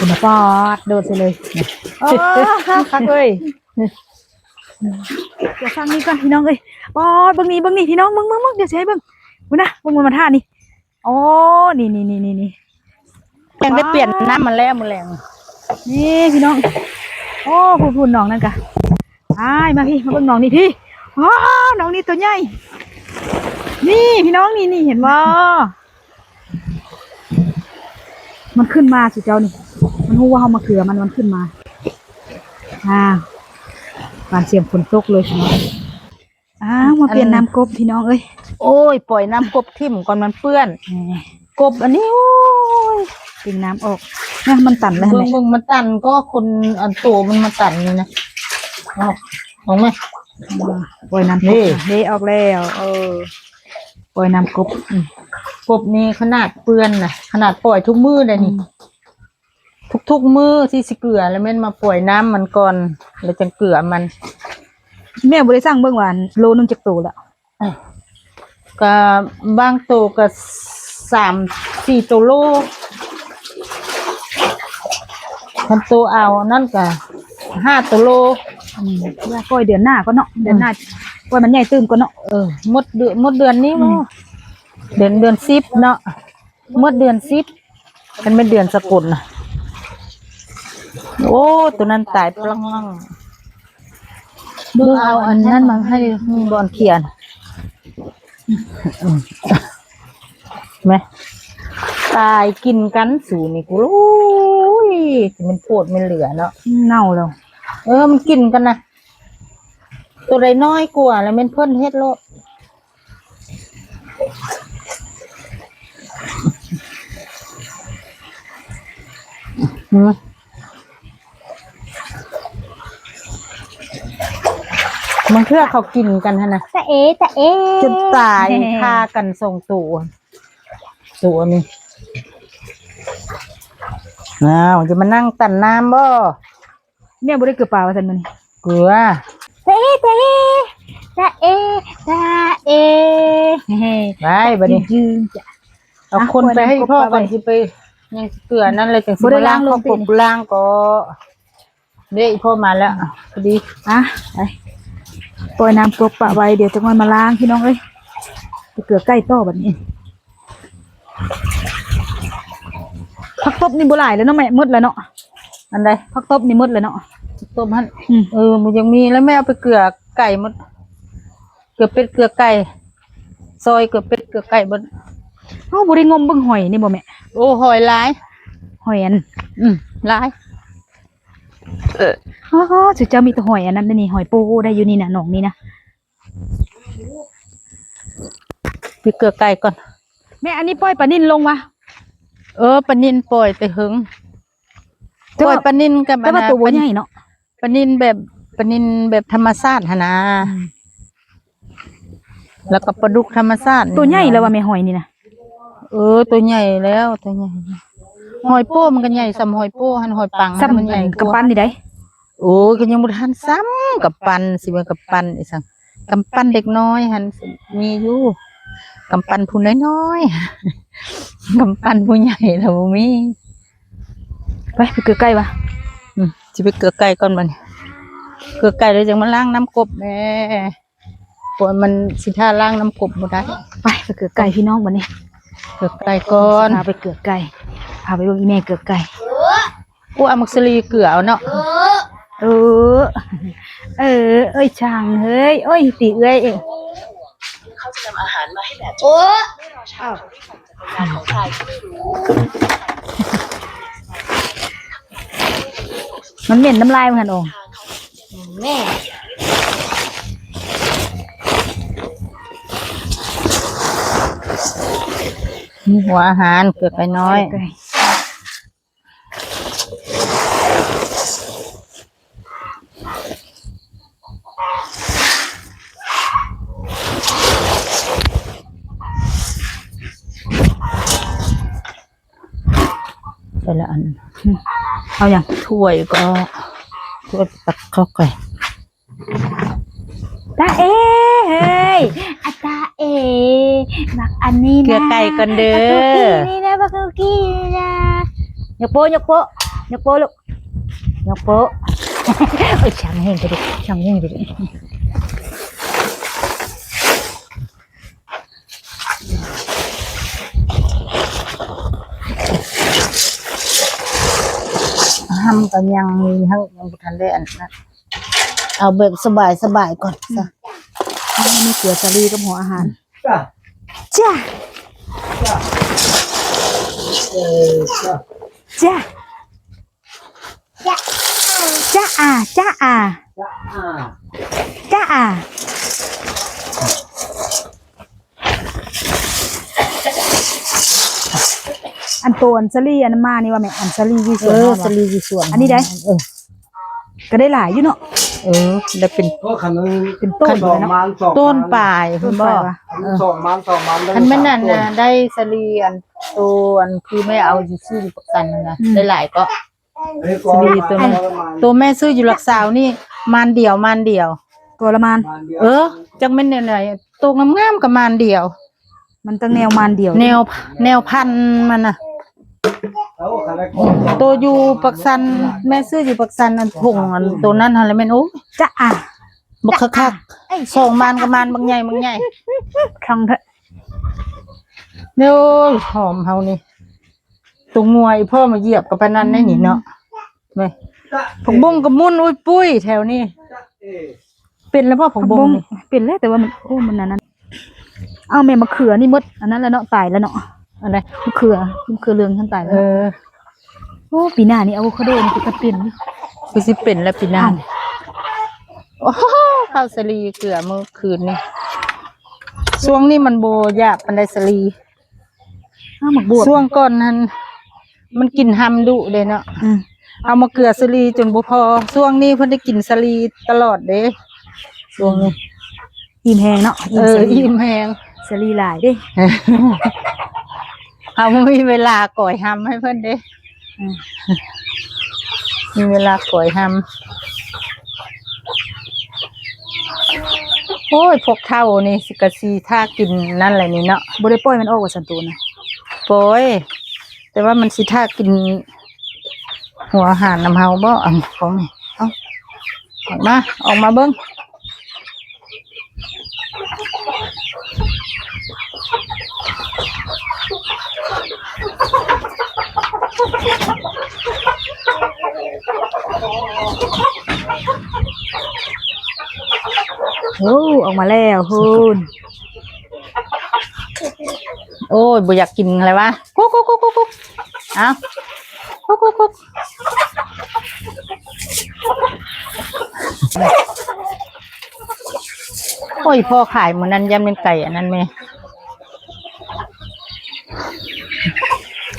ຄຸນນະປາດ ໂດດໃສ່ເລີຍ. ໂອ້ ຄັກເອີຍ. ດຽວສັ່ງນີ້ກ່ອນພີ່ນ້ອງເອີຍ. ປາດ ເບິ່ງນີ້ ເບິ່ງນີ້ພີ່ນ້ອງ ເບິ່ງ ເບິ່ງ ເບິ່ງ ດຽວຊິໃຫ້ເບິ່ງ. ພຸ້ນນະ ເບິ່ງມັນມາທ່ານີ້. ໂອ້ ນີ້ໆໆໆ ແຕ່ງໄດ້ປ່ຽນນ້ຳມັນແລ້ວມື້ແລງ. ນີ້ພີ່ນ້ອງ ໂອ້ ພຸ້ນໆ ນ້ອງນັ້ນກະ ອ້າຍ ມາພີ່ ມາເບິ່ງນ້ອງນີ້ພີ່. ວ້າວ ນ້ອງນີ້ໂຕໃຫຍ່. ນີ້ພີ່ນ້ອງ ນີ້ໆ ເຫັນບໍ່? ມັນຂຶ້ນມາສູ່ເຈົ້ານີ້ ມັນຮູ້ວ່າເຮົາມາເກືອມັນ ມັນຂຶ້ນມາ. ອ້າວ ປານສຽງຝົນຕົກເລີຍພີ່ນ້ອງ. ອ້າວ ມາປ່ຽນນ້ຳກົບພີ່ນ້ອງເອີຍ. ໂອ້ຍ ປ່ອຍນ້ຳກົບຖິ້ມກ່ອນມັນເປື້ອນ. ແໝ່ ກົບອັນນີ້ ໂອ້ຍ ເປັນນ້ຳອອກນະ ມັນຕັນແລ້ວຫັ້ນແຫຼະ. ເບິ່ງ ເບິ່ງ ມັນຕັນ ກໍຄົນອັນໂຕມັນມາຕັນນີ້ນະ. ອອກ ອອກມາ ອືມ ປ່ອຍນ້ຳກົບ ນີ້ ເດ ອອກແລ້ວ. ເອີ ປ່ອຍນ້ຳກົບ ອືມ ກົບນີ້ຂະໜາດເປື້ອນນະ ຂະໜາດປ່ອຍທຸກມື້ໄດ໋ນີ້. ອືມ ທຸກໆມື້ທີ່ຊິເກືອ ແລ້ວແມ່ນມາປ່ອຍນ້ຳມັນກ່ອນ ແລ້ວຈັ່ງເກືອມັນ. ແມ່ບໍ່ໄດ້ຊັ່ງເບິ່ງວ່າໂລໜຶ່ງຈັກໂຕລະ? ກະບາງໂຕກະສາມສີ່ໂຕໂລ ຄັນໂຕເອົາອັນນັ້ນກະຫ້າໂຕໂລ. ອືມ ປ່ອຍເດືອນໜ້າກ່ອນເນາະ ເດືອນໜ້າ ອືມ ປ່ອຍມັນໃຫຍ່ຕື່ມກ່ອນເນາະ. ເອີ ໝົດເດືອນ ໝົດເດືອນນີ້ ອືມ ບໍ່ ເດືອນ ເດືອນສິບເນາະ. ໝົດເດືອນສິບ ຄັນແມ່ນເດືອນສະກົນນະ. ໂອ້ ໂຕນັ້ນຕາຍປະລັງ. ເບິ່ງເອົາອັນນັ້ນມາໃຫ້ ມີບ່ອນຂຽນ ແມ່ ຕາຍກິນກັນສູນີ້. ໂອ້ຍ ຊິແມ່ນໂພດແມ່ນເຫຼືອເນາະ ເນົ່າແລ້ວ. ເອີ ມັນກິນກັນນະ ໂຕໃດນ້ອຍກວ່າລະແມ່ນເພິ່ນເຮັດໂລດ. ບາງເທື່ອເຂົາກິນກັນຫັ້ນນະ ຕາເອ ຕາເອ ຈົນຕາຍຄາກັນສອງໂຕ ໂຕນີ້. ອ້າວ ຈະມານັ່ງຕັນນ້ຳບໍ່? ແມ່ບໍ່ໄດ້ເກືອປາວ່າຊັ້ນມື້ນີ້ ເກືອ. ຕາເອ ຕາເອ ຕາເອ ຕາເອ. ໄປບາດນີ້ ເອົາຄົນໄປໃຫ້ພໍ່ກ່ອນ ຊິໄປຍັງເກືອນັ້ນແຫຼະ ຈັ່ງຊິມາລ້າງ ບໍ່ໄດ້ລ້າງລົງຕິ ລ້າງກໍ ເດ້ ອີ່ພໍ່ມາແລ້ວ ພໍດີ. ອ່ະ ໄປ ປ່ອຍນ້ຳກົບປະໄວ້ ດຽວຈັກໜ່ອຍມາລ້າງ ພີ່ນ້ອງເອີຍ. ໄປເກືອໄກ່ຕໍ່ບາດນີ້. ຜັກຕົບນີ້ບໍ່ຫຼາຍແລ້ວເນາະແມ່ ໝົດແລ້ວເນາະ. ອັນໃດ? ຜັກຕົບນີ້ໝົດແລ້ວເນາະ ຜັກຕົບຫັ້ນ. ອືມ ເອີ ມັນຍັງມີແລ້ວ ແມ່ເອົາໄປເກືອໄກ່ໝົດ ເກືອເປັດເກືອໄກ່ ຊອຍເກືອເປັດເກືອໄກ່ໝົດ. ເຮົາບໍ່ໄດ້ງົມເບິ່ງຫອຍນີ້ບໍ່ແມ່? ໂອ້ ຫອຍຫຼາຍ ຫອຍອັນ ອືມ ຫຼາຍ. ອໍ ເຈົ້າມີແຕ່ຫອຍອັນນັ້ນເດ້ນີ້ ຫອຍໂປ້ໄດ້ຢູ່ນີ້ນະ ໜອງນີ້ນະ. ໄປເກືອໄກ່ກ່ອນ ແມ່. ອັນນີ້ປ່ອຍປານິນລົງວະ? ເອີ ປານິນປ່ອຍແຕ່ເຫິງ ປ່ອຍປານິນກັບ ແຕ່ວ່າ ອັນ ໂຕບໍ່ໃຫຍ່ເນາະ ປານິນແບບ ປານິນແບບທຳມະຊາດຫັ້ນນາ. ອືມ ແລ້ວກໍປາດຸກທຳມະຊາດ ໂຕໃຫຍ່ແລ້ວວ່າແມ່ ຫອຍນີ້ນະ. ເອີ ໂຕໃຫຍ່ແລ້ວ ໂຕໃຫຍ່. ຫອຍໂປ້ມັນກໍໃຫຍ່ສ່ຳຫອຍໂປ້ຫັ້ນ ຫອຍປັງຫັ້ນມັນໃຫຍ່ກວ່າ ກຳປັ່ນນີ້ໃດ. ໂອ້ຍ ກໍຍັງບໍ່ທັນສ່ຳກຳປັ່ນ ຊິວ່າກຳປັ່ນອີ່ສັງ. ກຳປັ່ນເດັກນ້ອຍຫັ້ນມີຢູ່ ກຳປັ່ນຜູ້ນ້ອຍໆ ກຳປັ່ນຜູ້ໃຫຍ່ລະບໍ່ມີ. ໄປ ໄປເກືອໄກ່ວະ. ອືມ ຊິໄປເກືອໄກ່ກ່ອນບັດນີ້ ເກືອໄກ່ແລ້ວຈັ່ງມາລ້າງນ້ຳກົບແດ່ ເພາະມັນຊິຖ້າລ້າງນ້ຳກົບບໍ່ໄດ້. ໄປ ໄປເກືອໄກ່ພີ່ນ້ອງບັດນີ້ ເກືອໄກ່ກ່ອນ ພາໄປເກືອໄກ່ ພາໄປເບິ່ງອີ່ແມ່ເກືອໄກ່. ໂອ້ ເອົາໝາກສາລີເກືອເອົາເນາະ. ເອີ ເອີ ເອີຍ ຊ່າງເຮີ້ຍ ໂອ້ຍ ຕີເອື້ອຍເອງ. ເຂົາຈະນຳອາຫານມາໃຫ້ແບບ ໂອ້ ອ້າວ ຂອງໃຄທີ່ໄມ່ຮູ້ ມັນເໝັນນ້ຳລາຍມັນຫັ້ນ. ໂອ້ ແມ່ ມີຫົວອາຫານເກືອໄກ່ນ້ອຍ. ແຕ່ລະອັນ ເອົາຫຍັງ? ຖ້ວຍກໍ ຖ້ວຍຕັກເຂົ້າໄກ່. ຕາເອ ເຮີ້ຍ ອາ ຕາເອ ມັກອັນນີ້ນະ ເກືອໄກ່ກ່ອນເດີ ບັກຄຸກກີ້ນີ້ນະ ບັກຄຸກກີ້ນີ້ນະ. ຍົກໂປ້ ຍົກໂປ້. ຍົກໂປ້ລູກ ຍົກໂປ້. ໂອ້ຍ ຊ່າງແຮງເດີ ຊ່າງແຮງເດີ. ຫ້ຳກໍຍັງມີ ຍັງ ຍັງບໍ່ທັນໄດ້ອັນນັ້ນ ເອົາແບບສະບາຍໆກ່ອນຊະ. ອືມ ມີເກືອສາລີກັບຫົວອາຫານ. ຈ້າ ຈ້າ ເອີ ຈ້າ ຈ້າ ຈ້າອາ ຈ້າອາ ຈ້າອາ ອັນໂຕອັນສາລີອັນມານີ້ວ່າແມ່ນອັນສາລີຢູ່ສວນ ເອີ ເຮົາ ສາລີຢູ່ສວນ ອັນນີ້ໄດ໋. ເອີ ກໍໄດ້ຫຼາຍຢູ່ເນາະ. ເອີ ໄດ້ເປັນ ເປັນຕົ້ນ ເປັນຕົ້ນເນາະ ຕົ້ນປາຍ ຕົ້ນປາຍ ເຫັນບໍ່? ເອີ ສອງມັນ ສອງມັນ ຄັນແມ່ນອັນນະ ໄດ້ສາລີອັນໂຕອັນຄືແມ່ເອົາຢູ່ຊື້ຢູ່ປາກຊັນນັ້ນນະ ອືມ ໄດ້ຫຼາຍເກາະ. ສາລີໂຕນັ້ນ ໂຕແມ່ຊື້ຢູ່ຫຼັກຊາວນີ້ ມານດຽວ ມານດຽວ ໂຕລະມານ. ເອີ ຈັກແມ່ນແນວໃດ ໂຕງາມໆກໍມານດຽວ. ມັນຕ້ອງແນວມັນດຽວ ແນວ ແນວພັນມັນນະ. ໂຕຢູ່ປາກຊັນ ແມ່ຊື້ຢູ່ປາກຊັນ ອັນຖົງອັນໂຕນັ້ນຫັ້ນແຫຼະແມ່ນ ໂອ້ ຈະອາ ບັກຄັກໆ. ເອີຍ ສອງມັນກໍມັນບັກໃຫຍ່ ບັກໃຫຍ່ ຄັງເຖາະ. ໂອ້ຍ ຫອມເຮົານີ້ ຕົວງົວອີ່ພໍ່ມາຢຽບກໍປານນັ້ນໄດ໋ນີ້ເນາະ. ແມ່ ຜັກບົ້ງກໍໝຸ່ນອຸ້ຍປຸ້ຍແຖວນີ້. ເປັນແລ້ວບໍ່ຜັກບົ້ງນີ້? ເປັນແລ້ວ ແຕ່ວ່າມັນ ໂອ້ ມັນອັນນັ້ນ. ເອົາແມ່ ມະເຂືອນີ້ໝົດອັນນັ້ນແລ້ວເນາະ ຕາຍແລ້ວເນາະ. ອັນໃດ? ມະເຂືອ ມະເຂືອເຫຼືອງຫັ້ນຕາຍແລ້ວ. ເອີ ໂອ້ ປີໜ້ານີ້ອາໂວຄາໂດນີ້ເປັນ ຄືຊິເປັນແລ້ວປີໜ້າ. ໂອ້ ເຂົ້າສາລີເກືອມື້ຄືນນີ້. ຊ່ວງນີ້ມັນບໍ່ຢາກປານໃດສາລີ. ເອົາໝາກບວບ ຊ່ວງກ່ອນຫັ້ນມັນກິນຮຳດຸເດ້ເນາະ. ອືມ ເອົາມາເກືອສາລີຈົນບໍ່ພໍ. ຊ່ວງນີ້ເພິ່ນໄດ້ກິນສາລີຕະຫຼອດເດ້ ຊ່ວງນີ້. ອີ່ມແຮງເນາະ. ເອີ ອີ່ມແຮງ ສາລີຫຼາຍເດ້. ເຮົາບໍ່ມີເວລາກອຍຮຳໃຫ້ເພິ່ນເດ້. ອືມ ມີເວລາກອຍຮຳ. ໂອ້ຍ ພວກເຖົ້ານີ້ຊິກະຊິຖ້າກິນນັ້ນແຫຼະນີ້ເນາະ. ບໍ່ໄດ້ປ່ອຍມັນອອກວ່າຊັ້ນໂຕນະ? ປ່ອຍ ແຕ່ວ່າມັນຊິຖ້າກິນຫົວອາຫານນຳເຮົາບໍ່? ອັນຂອງນີ້ ເອົາ ອອກມາ ອອກມາເບິ່ງ. ໂອ້ ອອກມາແລ້ວພຸ້ນ. ໂອ້ຍ ບໍ່ຢາກກິນແລ້ວວະ. ກຸກໆໆໆໆ ເອົາ ກຸກໆໆ. ໂອ້ຍ ພໍ່ຂາຍມື້ນັ້ນຢ້ານແມ່ນໄກ່ອັນນັ້ນແມ່.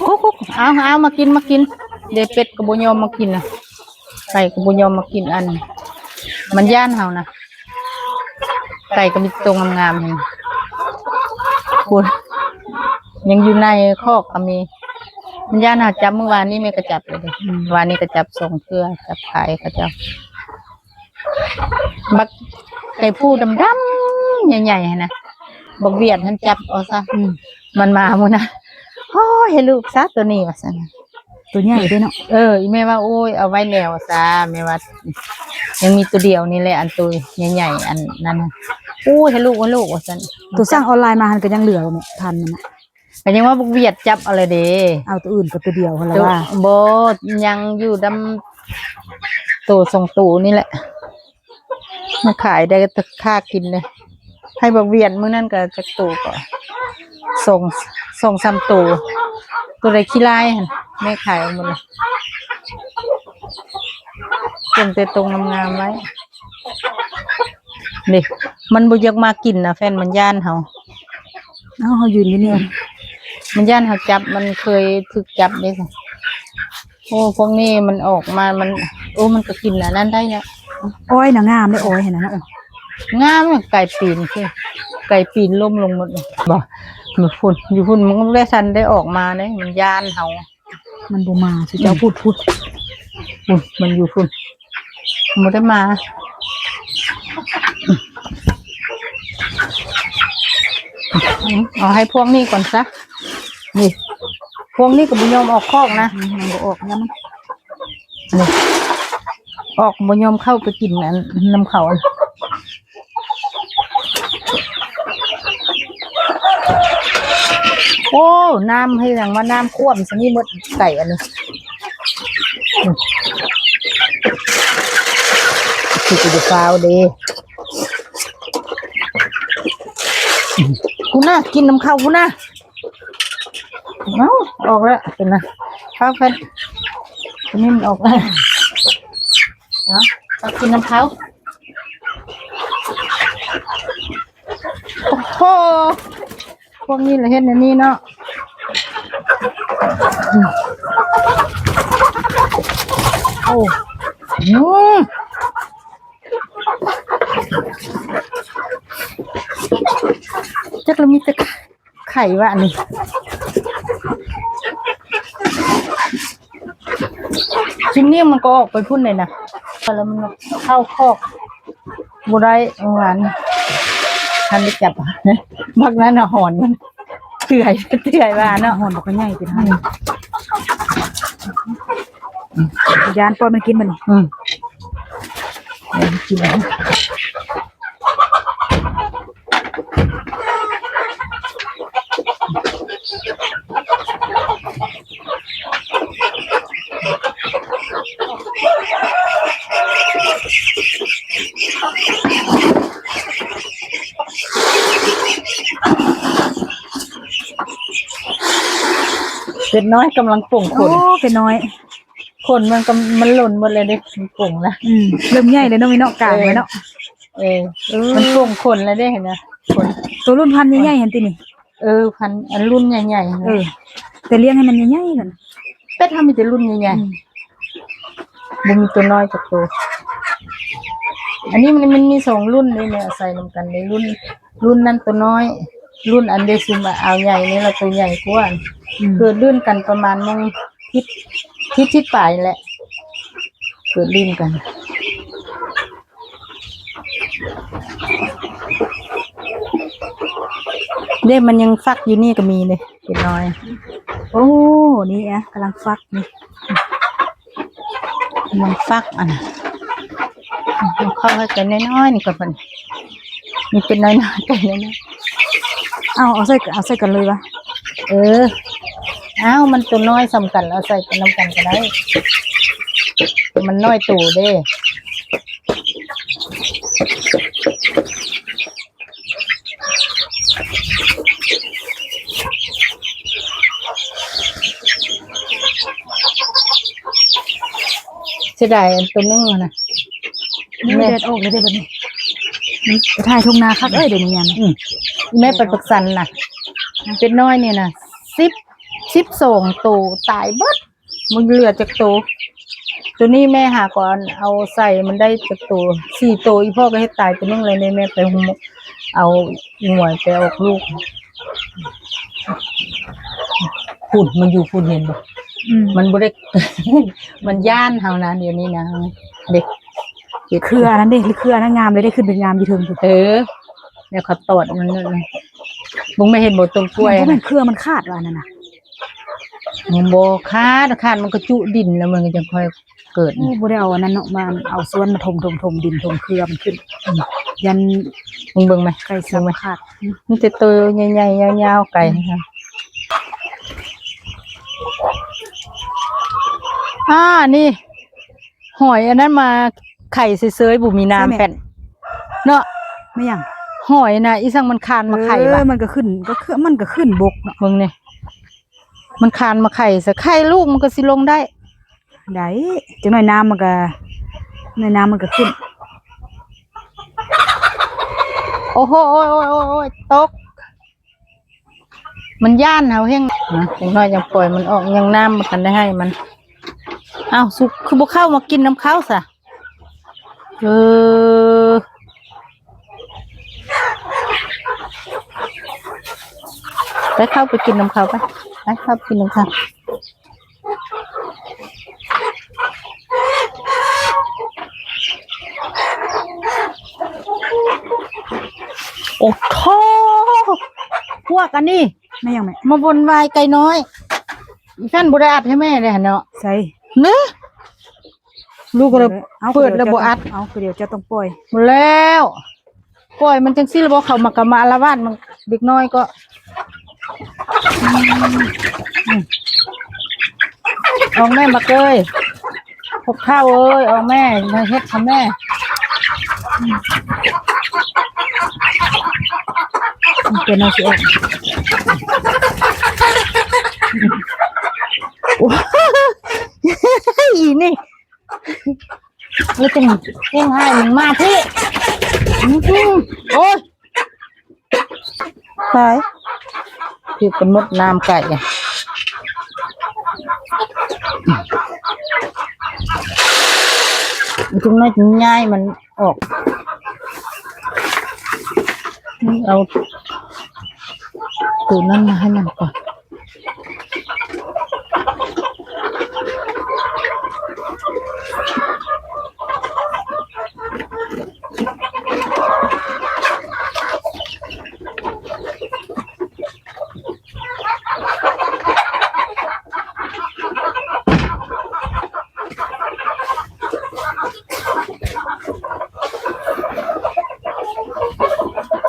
ກຸກໆ ເອົາ ເອົາ ມາກິນ ມາກິນ. ເດ ເປັດກໍບໍ່ຍອມມາກິນນະ ໄກ່ກໍບໍ່ຍອມມາກິນ. ອັນ ມັນຢ້ານເຮົານະ. ໄກ່ກໍມີໂຕງາມໆ ພຸ້ນ ຍັງຢູ່ໃນຄອກກໍມີ. ມັນຢ້ານເຮົາຈັບ ມື້ວານນີ້ແມ່ກໍຈັບແລ້ວເດ້. ອືມ ວານນີ້ກໍຈັບສອງເທື່ອ ຈັບຂາຍເຂົາເຈົ້າ. ບັກໄກ່ຜູ້ດຳໆ ໃຫຍ່ໆ ຫັ້ນນະ ບັກຫວຽດຫັ້ນຈັບເອົາຊະ. ອືມ ມັນມາມື້ນະ ໂອ້ຍ ໃຫ້ລູກຊະໂຕນີ້ວ່າຊັ້ນ. ໂຕໃຫຍ່ເດ້ເນາະ. ເອີ ອີ່ແມ່ວ່າ ໂອ້ຍ ເອົາໄວ້ແລ້ວຊະ ແມ່ວ່າ ຍັງມີໂຕດຽວນີ້ແຫຼະ ອັນໂຕໃຫຍ່ໆ ອັນນັ້ນນະ. ໂອ້ຍ ໃຫ້ລູກ ໃຫ້ລູກວ່າຊັ້ນ. ໂຕສັ່ງອອນລາຍມາຫັ້ນກໍຍັງເຫຼືອແມ່ ພັນມັນນະ. ກໍຍັງວ່າບັກຫວຽດຈັບເອົາແລ້ວເດ້. ເອົາໂຕອື່ນກໍໂຕດຽວຫັ້ນລະວ່າ. ບໍ່ ຍັງຢູ່ນຳໂຕສອງໂຕນີ້ແຫຼະ ມາຂາຍໄດ້ແຕ່ຄ່າກິນເດ້. ໃຫ້ບັກຫວຽດມື້ນັ້ນກໍຈັກໂຕກໍ ສອງ ສອງສາມໂຕ. ໂຕໃດຂີ້ລາຍຫັ້ນ ແມ່ຂາຍເອົາໝົດເລີຍ. ເກັບແຕ່ໂຕງາມໆໄວ້. ນີ້ ມັນບໍ່ຢາກມາກິນນະ ແຟນມັນຢ້ານເຮົາ. ເອົາ ເຮົາຢືນຢູ່ນີ້ ມັນຢ້ານເຮົາຈັບ ມັນເຄີຍຖືກຈັບເດ້. ໂອ້ ພວກນີ້ມັນອອກມາ ມັນ ໂອ້ ມັນກໍກິນອັນນັ້ນໄດ້ເນາະ. ອ້ອຍນະງາມເດ້ ອ້ອຍຫັ້ນນະ. ງາມ ໄກ່ປີນຄື ໄກ່ປີນລົ້ມລົງໝົດ. ບໍ່ ຢູ່ພຸ້ນ ຢູ່ພຸ້ນ ມັນບໍ່ໄດ້ທັນໄດ້ອອກມາເດ້ ມັນຢ້ານເຮົາ. ມັນບໍ່ມາ ຊຸເຈົ້າ ອືມ ພຸ້ນ ພຸ້ນ ພຸ້ນ ມັນຢູ່ພຸ້ນ ບໍ່ໄດ້ມາ. ອືມ ເອົາໃຫ້ພວກນີ້ກ່ອນຊະ. ນີ້ ພວກນີ້ກໍບໍ່ຍອມອອກຄອກນະ. ອືມ ມັນບໍ່ອອກນຳ. ນີ້ ອອກ ບໍ່ຍອມເຂົ້າໄປກິນອັນນຳເຂົາ. ໂອ້ ນ້ຳເຮັດຫຍັງວ່ານ້ຳຖ້ວມຊະນີ້ໝົດໄກ່ອັນນີ້. ຄືຈະໄດ້ຟ້າວເດ້. ພຸ້ນນະ ກິນນຳເຂົາພຸ້ນນະ. ເອົ້າ ອອກແລ້ວພຸ້ນນະ ຟ້າວແຟດ ຕົວນີ້ມັນອອກແລ້ວ. ເອົາ ເອົາກິນນຳເຂົາ. ໂອ້ໂຫ ພວກນີ້ລະເຮັດແນວນີ້ເນາະ. ໂອ້ ອືມ ຈັກລະມີແຕ່ ໄຂ່ວ່າອັນນີ້ ຊຸມນີ້ມັນກໍອອກໄປພຸ້ນເລີຍນະ ແລ້ວມັນເຂົ້າຄອກບໍ່ໄດ້ ເມື່ອວານທັນໄດ້ຈັບ ບັກນັ້ນນະຫອນມັນເຕືອຍ ເຕືອຍວ່າເນາະ ຫອນບັກໃຫຍ່ຕິ ອືມ ຢ້ານ ປ່ອຍມັນກິນມັນ ອືມ ເປັດນ້ອຍກຳລັງປົ່ງຂົນ ໂອ້ ເປັດນ້ອຍ ຂົນມັນກໍ ມັນຫຼົ່ນໝົດແລ້ວເດ້ ມັນປົ່ງລະ ອືມ ເລີ່ມໃຫຍ່ແລ້ວເນາະ ມີເນາະ ກາງໄວ້ເນາະ ເອີ ເອີ ມັນປົ່ງຂົນແລ້ວເດ້ ເຫັນນະ ຂົນ ໂຕລຸ້ນພັນໃຫຍ່ໆຫັ້ນຕິນີ້ ເອີ ພັນ ອັນລຸ້ນໃຫຍ່ໆ ເອີ ແຕ່ລ້ຽງໃຫ້ມັນໃຫຍ່ໆກ່ອນ ເປັດເຮົາມີແຕ່ລຸ້ນໃຫຍ່ໆ ອືມ ບໍ່ມີໂຕນ້ອຍຈັກໂຕ ອັນນີ້ມັນ ມັນມີສອງລຸ້ນເດ້ ແມ່ເອົາໃສ່ນຳກັນເດ້ ລຸ້ນ ລຸ້ນນັ້ນໂຕນ້ອຍ ລຸ້ນອັນເດຊຸມອາວໃຫຍ່ນີ້ລະໂຕໃຫຍ່ກວ່າ ອືມ ເກີດລື່ນກັນປະມານໜຶ່ງທິດ ທິດ ທິດປາຍແຫຼະ ເກີດລື່ນກັນ ເດ້ ມັນຍັງຟັກຢູ່ນີ້ກໍມີເດ້ ເປັດນ້ອຍ ໂອ້ ນີ້ອະ ກຳລັງຟັກນີ້ ມັນຟັກອັນນະ ເອົາເຂົ້າໃຫ້ໄກ່ນ້ອຍໆນີ້ກ່ອນ ເພິ່ນມີເປັດນ້ອຍໆ ໄກ່ນ້ອຍໆ ເອົາ ເອົາໃສ່ ເອົາໃສ່ກັນເລີຍວະ ເອີ ອ້າວ ມັນໂຕນ້ອຍສ່ຳກັນ ເອົາໃສ່ນຳກັນກໍໄດ້ ມັນນ້ອຍໂຕເດ້. ເສຍດາຍອັນໂຕໜຶ່ງຫັ້ນນະ ນີ້ແມ່ ແດດອອກແລ້ວເດ້ບັດນີ້ ອືມ ໄປຖ່າຍທົ່ງນາຄັກເອີຍ ດຽວນີ້ຍາມ ອືມ ແມ່ໄປປາກຊັນນະ ຮະ ເປັດນ້ອຍນີ້ນະ ສິບ ສິບສອງໂຕ ຕາຍເບິດ. ມັນເຫຼືອຈັກໂຕ? ໂຕນີ້ແມ່ຫາກ່ອນເອົາໃສ່ມັນໄດ້ຈັກໂຕ? ສີ່ໂຕ. ອີ່ພໍ່ກໍເຮັດຕາຍໂຕໜຶ່ງແລ້ວເດ້ ແມ່ໄປເອົາງວຍໄປອອກລູກ. ພຸ້ນ ມັນຢູ່ພຸ້ນ ເຫັນບໍ່? ອືມ ມັນບໍ່ໄດ້ ມັນຢ້ານເຮົານະ ດຽວນີ້ນະ ເດັກ ເຮັດເຄືອອັນນັ້ນເດ້ ເຄືອອັນນັ້ນງາມເລີຍເດ້ ຂຶ້ນໄປງາມຢູ່ເທິງພຸ້ນ. ເອີ ແລ້ວເຂົາຕອດມັນນັ້ນນະ ມຶງໄມ່ເຫັນບໍ່ ຕົ້ນກ້ວຍ ມັນບໍ່ແມ່ນເຄືອມັນຂາດວ່ານັ້ນນະ. ມັນບໍ່ຂາດ ຂາດມັນກໍຈຸດິນແລ້ວ ມັນກໍຈັ່ງຄ່ອຍເກີດ. ໂອ້ ບໍ່ໄດ້ເອົາອັນນັ້ນເນາະ ມາເອົາສ່ວນມາຖົມໆ ຖົມດິນຖົມເຄືອມັນຂຶ້ນ. ອືມ ຢ້ານ ມຶງເບິ່ງໄໝ? ໄກ່ຊຳຂາດ. ມີແຕ່ໂຕໃຫຍ່ໆ ຍາວໆ ໄກ່. ອືມ ອ່າ ນີ້ ຫອຍອັນນັ້ນມາໄຂ່ເຊີຍໆ ບໍ່ມີນ້ຳ ໃຊ່ແມ່ ແປ້ນເນາະ. ແມ່ນຫຍັງ? ຫອຍນະ ອີສັງມັນຄານມາໄຂ່ ເອີ ວະ ມັນກໍຂຶ້ນ ກໍຄື ມັນກໍຂຶ້ນບົກເນາະ. ເບິ່ງນີ້ ມັນຄານມາໄຂ່ຊະ ໄຂ່ລູກມັນກໍຊິລົງໄດ້. ໄດ້ ຈັກໜ້ອຍນ້ຳມັນກໍ ໜ້ອຍນ້ຳມັນກໍຂຶ້ນ. ໂອ້ໂຫ ໂອ້ຍ ໂອ້ຍ ໂອ້ຍ ໂອ້ຍ ຕົກ. ມັນຢ້ານເຮົາແຮງນະ ຈັກໜ້ອຍຈັ່ງປ່ອຍມັນອອກ ຍັງນ້ຳບໍ່ທັນໄດ້ໃຫ້ມັນ. ອ້າວ ສຸກ ຄືບໍ່ເຂົ້າມາກິນນຳເຂົາຊະ? ເອີ ໄປເຂົ້າໄປກິນນຳເຂົາໄປ ໄປເຂົ້າໄປກິນນຳເຂົາ. ໂອ້ໂທ ພວກອັນນີ້ ແມ່ນຫຍັງແມ່? ມາວົນວາຍໄກ່ນ້ອຍ. ອີ່ຊັ້ນບໍ່ໄດ້ອັດໃຫ້ແມ່ເດ້ຫັ້ນເນາະ. ໃສ? ເນາະ. ລູກກໍເລີຍ ເອົາ ເປີດແລ້ວບໍ່ອັດ ເອົາ ຄືດຽວເຈົ້າຕ້ອງປ່ອຍ ບໍ່ແລ້ວ ປ່ອຍມັນຈັ່ງຊີ້ລະບໍ່ ເຂົາມາກະມາອາລະວາດ ມັນເດັກນ້ອຍກໍ ອືມ ອອກແມ່ ບັກເອີຍ ພວກເຖົ້າເອີຍ ອອກແມ່ ມາເຮັດທຳແມ່ ເປັນເອົາຊິອອກ ໂອ້ຍ ອີນີ້ ແລ້ວຈັ່ງເຮັດໃຫ້ມັນມາທີ່ ອືມ ໂອ້ຍ ຕາຍ ຖືກກັນໝົດນ້ຳໄກ່ ຈັ່ງນ້ອຍຈຶ່ງຍ້າຍມັນອອກ ເອົາໂຕນັ້ນມາໃຫ້ມັນກ່ອນ.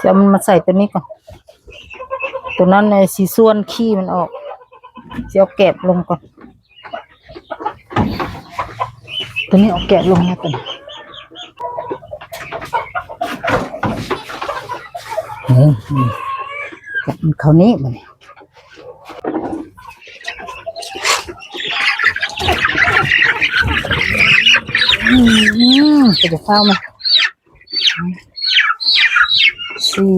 ຈະເອົາມັນມາໃສ່ໂຕນີ້ກ່ອນ ໂຕນັ້ນຊິສ່ວນຂີ້ມັນອອກ ຊິເອົາແກບລົງກ່ອນ ໂຕນີ້ເອົາແກບລົງແລ້ວ ໂຕນີ້ ເອີ ເຂົ້ານີ້ບາດນີ້ ອືມ ເປັນຕາເຝົ້າມາ ສີ່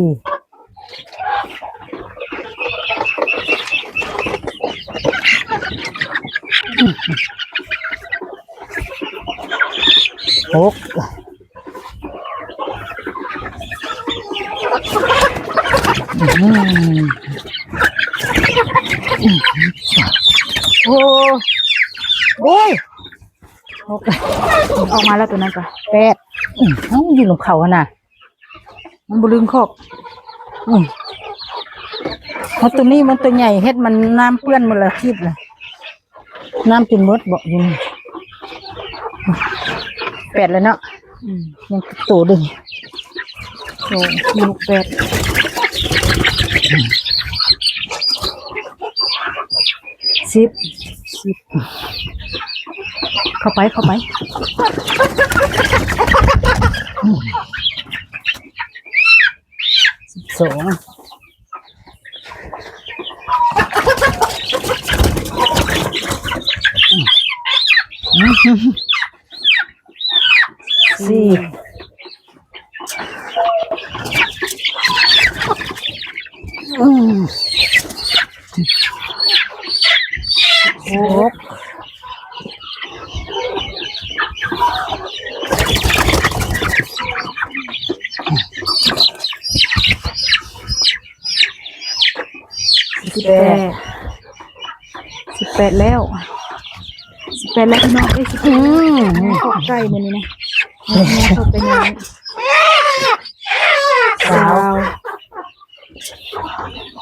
ຫົກ ອືມ ໂອ້ ໂອ້ຍ ຫົກ ອອກມາແລ້ວໂຕນັ້ນກະ ແປດ ອືມ ເອົ້າ ຢູ່ນຳເຂົາຫັ້ນນະ ມັນບໍ່ລຶ້ງຄອກ ອືມ ເອົາໂຕນີ້ມັນໂຕໃຫຍ່ ເຮັດມັນນ້ຳເປື້ອນໝົດລະ ຄຣີບລະ ນ້ຳຈົນໝົດເບາະຢູ່ນີ້ ແປດແລ້ວເນາະ ອືມ ຍັງໂຕໜຶ່ງ ສອງ ສີ່ ຫົກ ແປດ ສິບ ສິບ ເຂົ້າໄປ ເຂົ້າໄປ ສິບສອງ ສີ່ ອືມ ຫົກ ສິບແປດ ສິບແປດແລ້ວ ສິບແປດແລ້ວພີ່ນ້ອງເອີຍ ສິບແປດ ອືມ ຂອບໃຈມື້ນີ້ນະ ເຂົ້າໄປໃນ ຊາວ ຊາວ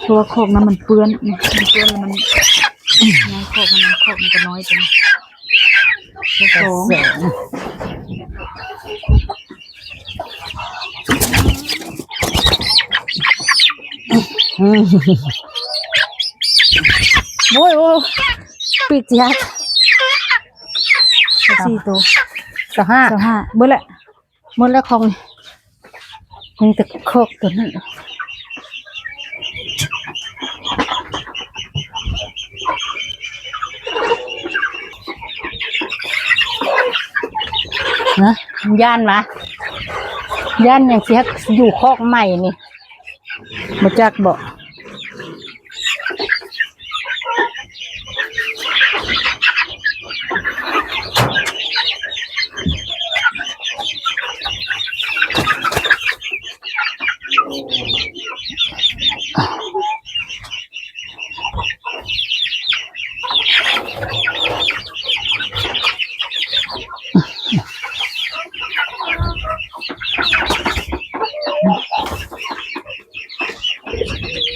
ເພາະວ່າຄອກນັ້ນມັນເປື້ອນ ມັນເປື້ອນແລ້ວມັນ ໃນຄອກມັນ ຄອກມັນກໍນ້ອຍໄປ ຊາວສອງ ໂອ້ຍ ໂອ້ຍ ປີກຊິຫັກ ສີ່ໂຕ ຊາວຫ້າ ຊາວຫ້າ ເບິດແລ້ວ ໝົດແລ້ວຂອງ ຍັງແຕ່ຄອກໂຕນັ້ນ ນະ ຢ້ານຫວາ ຢ້ານຫຍັງຊິໃຫ້ຢູ່ຄອກໃໝ່ນີ້ ບໍ່ຈັກເບາະ. ໂ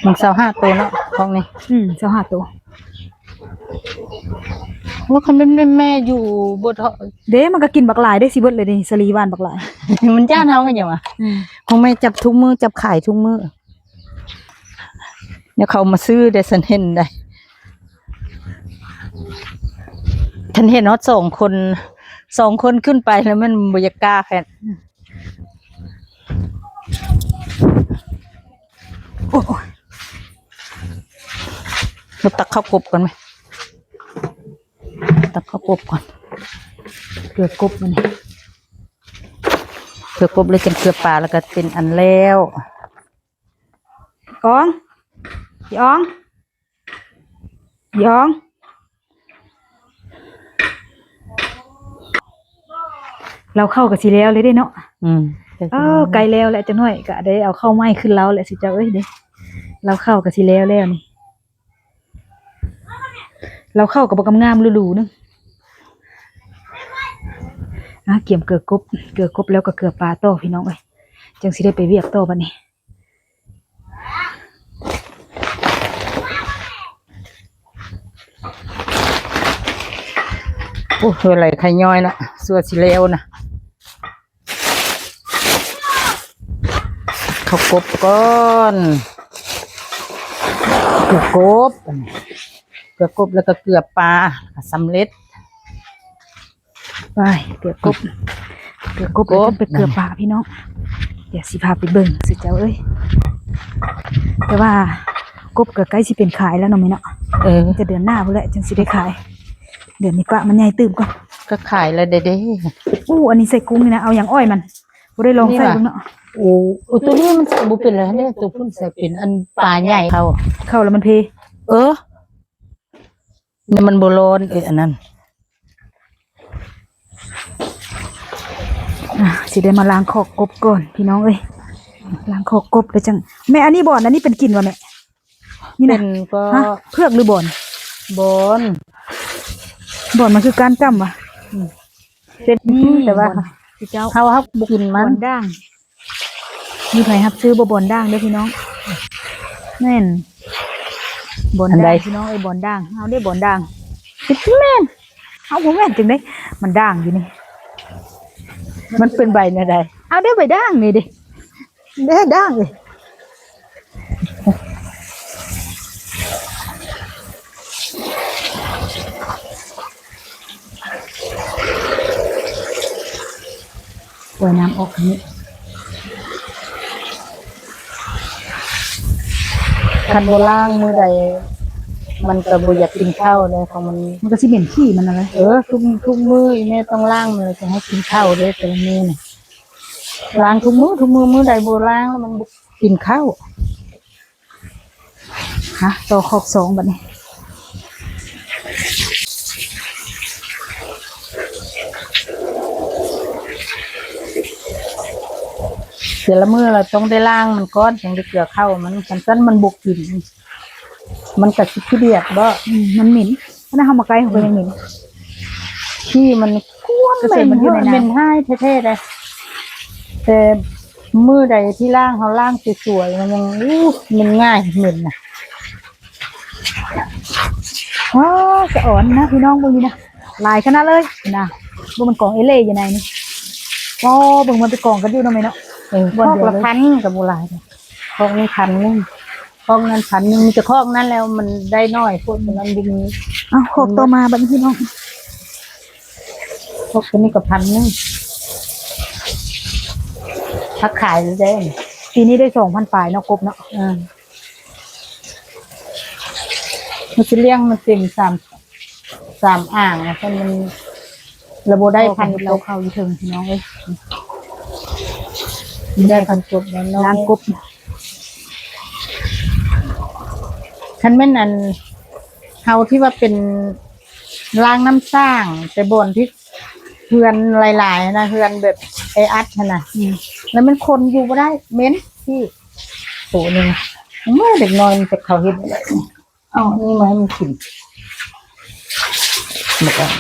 ມັນຊາວຫ້າໂຕເນາະ ຂອງນີ້ ອືມ ຊາວຫ້າໂຕ. ວ່າຄັນແມ່ນແມ່ຢູ່ບໍ່ເທາະ ເດ້ ມັນກໍກິນບັກຫຼາຍເດ້ ຊິເບິດເລີຍເດ້ ສາລີຫວ່ານບັກຫຼາຍ ມັນຢ້ານເຮົາກໍຫຍັງວະ. ອືມ ຂອງແມ່ຈັບທຸກມື້ ຈັບຂາຍທຸກມື້ ແລ້ວເຂົາມາຊື້ໄດ້ ສັນເຫັນໄດ້ ທັນເຫັນຮອດສອງຄົນ ສອງຄົນຂຶ້ນໄປແລ້ວມັນບໍ່ຢາກກ້າແພດ. ໂອ້ຍ ເຮົາຕັກເຂົ້າກົບກ່ອນໄໝ? ຕັກເຂົ້າກົບກ່ອນ ເກືອກົບມັນນີ້ ເກືອກົບ ແລ້ວຈັ່ງເກືອປາ ແລ້ວກໍເປັນອັນແລ້ວ. ອອງ ອີອອງ ຍອງ ລາວເຂົ້າກໍຊິແລ້ວເລີຍເດ້ເນາະ. ອືມ ເອີ ໃກ້ແລ້ວແຫຼະ ຈັກໜ້ອຍກໍໄດ້ເອົາເຂົ້າໃໝ່ຂຶ້ນລາວແຫຼະ ຊິເຈົ້າເອີຍເດ້. ລາວເຂົ້າກໍຊິແລ້ວແລ້ວນີ້ ລາວເຂົ້າກໍບໍ່ງາມໆ ຫຼູໆ ໜຶ່ງ. ອາ ກຽມເກືອກົບ ເກືອກົບແລ້ວກໍເກືອປາຕໍ່ ພີ່ນ້ອງເອີຍ ຈັ່ງຊິໄດ້ໄປວຽກຕໍ່ບັດນີ້. ໂອ້ ເຮືອໄຫຼໄຂ່ຍ້ອຍນະ ຊົ່ວຊິແລ້ວນະ. ເຂົ້າກົບກ່ອນ ເກືອກົບ ເກືອກົບ ແລ້ວກໍເກືອປາ ສຳເລັດ. ໄປ ເກືອກົບ ເກືອກົບ ເກືອກົບ ແລ້ວຈັ່ງໄປເກືອປາພີ່ນ້ອງ. ດຽວຊິພາໄປເບິ່ງ ຊິເຈົ້າເອີຍ ແຕ່ວ່າກົບກໍໃກ້ຊິເປັນຂາຍແລ້ວເນາະແມ່ເນາະ. ເອີ ຈະເດືອນໜ້າພຸ້ນແຫຼະຈັ່ງຊິໄດ້ຂາຍ ເດືອນນີ້ປະມັນໃຫຍ່ຕື່ມກ່ອນ ກໍຂາຍແລ້ວເດ້. ໂອ້ ອັນນີ້ໃສ່ກຸ້ງນີ້ນະ ເອົາຫຍັງອ້ອຍມັນ ບໍ່ໄດ້ລອງໃສ່ເບິ່ງເນາະ. ໂອ້ ໂອ້ ໂຕນີ້ມັນໃສ່ບໍ່ເປັນແລ້ວເດ້ ໂຕພຸ້ນໃສ່ເປັນ ອັນປາໃຫຍ່ເຂົ້າ ເຂົ້າແລ້ວມັນເພ. ເອີ ນີ້ມັນບໍ່ຮ້ອນ ເອີ ອັນນັ້ນ. ອາ ຊິໄດ້ມາລ້າງຄອກກົບກ່ອນພີ່ນ້ອງເອີຍ ລ້າງຄອກກົບແລ້ວຈັ່ງ. ແມ່ ອັນນີ້ບ່ອນ ອັນນີ້ເປັນກິນບໍ່ແມ່? ນີ້ນະ ເປັນກໍ ຮະ ເຜືອກຫຼືບ່ອນ? ບ່ອນ ບ່ອນມັນຄືກ້ານກ້ຳຫວາ? ອືມ ເປັນ ນີ້ ແຕ່ວ່າ ບ່ອນ ເຮົາ ເຮົາບໍ່ກິນມັນ ບ່ອນດ່າງ. ມີໃຜຮັບຊື້ບໍ່? ບ່ອນດ່າງເດີພີ່ນ້ອງ ແມ່ນ ບ່ອນດ່າງ ພີ່ນ້ອງເອີຍ ບ່ອນດ່າງ. ເຮົາເດ້ ບ່ອນດ່າງ ແມ່ນ ເຮົາບໍ່ແມ່ນຈັ່ງໃດ ມັນດ່າງຢູ່ນີ້ ມັນເປັນໃບແນວໃດ? ເອົາເດ້ ໃບດ່າງນີ້ເດ້ ເດ້ດ່າງເອີຍ. ປ່ອຍນ້ຳອອກນີ້ ຄັນບໍ່ລ້າງມື້ໃດ ມັນກໍບໍ່ຢາກກິນເຂົ້າເດ້ ຂອງມັນ ມັນກໍຊິເໝັນຂີ້ມັນນັ້ນແຫຼະ. ເອີ ທຸກ ທຸກມື້ອີແມ່ຕ້ອງລ້າງ ມັນຈະໃຫ້ກິນເຂົ້າເດ້ ແຕ່ລະມື້ນີ້ ລ້າງທຸກມື້ ທຸກມື້ ມື້ໃດບໍ່ລ້າງແລ້ວມັນບໍ່ກິນເຂົ້າ. ຮະ ຕໍ່ຄອກສອງບັດນີ້ ແຕ່ລະມື້ລະຕ້ອງໄດ້ລ້າງມັນກ່ອນ ຈັ່ງໄດ້ເກືອເຂົ້າມັນ ຄັນຊັ້ນມັນບໍ່ກິນ ມັນກະຊິຂີ້ດຽດບໍ? ອືມ ມັນເໝັນ ຂະໜາດເຮົາມາໃກ້ເຮົາກໍຍັງເໝັນ ຂີ້ມັນກວມ ເໝັນ ເໝັນຮ້າຍແທ້ໆເດ້ ແຕ່ ມື້ໃດທີ່ລ້າງ ເຮົາລ້າງສວຍໆ ມັນຍັງ ອູ້ ມັນງ່າຍເໝັນນະ. ວ້າວ ສະອອນນະພີ່ນ້ອງ ເບິ່ງນີ້ນະ ຫຼາຍຂະໜາດເລີຍນະ ເບິ່ງມັນກອງເອເລ່ຢູ່ໃນນີ້. ໂອ້ ເບິ່ງມັນໄປກອງກັນຢູ່ເນາະແມ່ເນາະ. ເອີ ຄອກລະພັນກໍບໍ່ຫຼາຍເດ້ ຄອກນີ້ພັນໜຶ່ງ ຄອກນັ້ນພັນໜຶ່ງ ມີແຕ່ຄອກນັ້ນແລ້ວມັນໄດ້ໜ້ອຍໂພດ ມັນບໍ່ມີ. ເອົ້າ ຄອກຕໍ່ມາບັດນີ້ພີ່ນ້ອງ ຄອກຕົວນີ້ກໍພັນໜຶ່ງ ຖ້າຂາຍແລ້ວເດ້ ປີນີ້ໄດ້ສອງພັນປາຍເນາະ ກົບເນາະ. ເອີ ມັນຊິລ້ຽງມັນເຕັມສາມ ສາມອ່າງ ຄັນມັນລະບໍ່ໄດ້ພັນ ເອົາເຂົ້າຢູ່ເທິງພີ່ນ້ອງເອີຍ ໄດ້ພັນກົບແລ້ວເນາະ ລ້າງກົບ. ຄັນແມ່ນອັນ ເຮົາທີ່ວ່າເປັນລ້າງນ້ຳສ້າງ ແຕ່ບ່ອນທີ່ເຮືອນຫຼາຍໆນະ ເຮືອນແບບແອອັດຫັ້ນນະ ອືມ ແລ້ວມັນຄົນຢູ່ບໍ່ໄດ້ ເໝັນ ທີ່ ໂຕໜຶ່ງ ເມື່ອເດັກນ້ອຍມັນຈະເຂົ້າເຮັດ ເອົາອັນນີ້ມາໃຫ້ມັນກິນ ບັກອັນ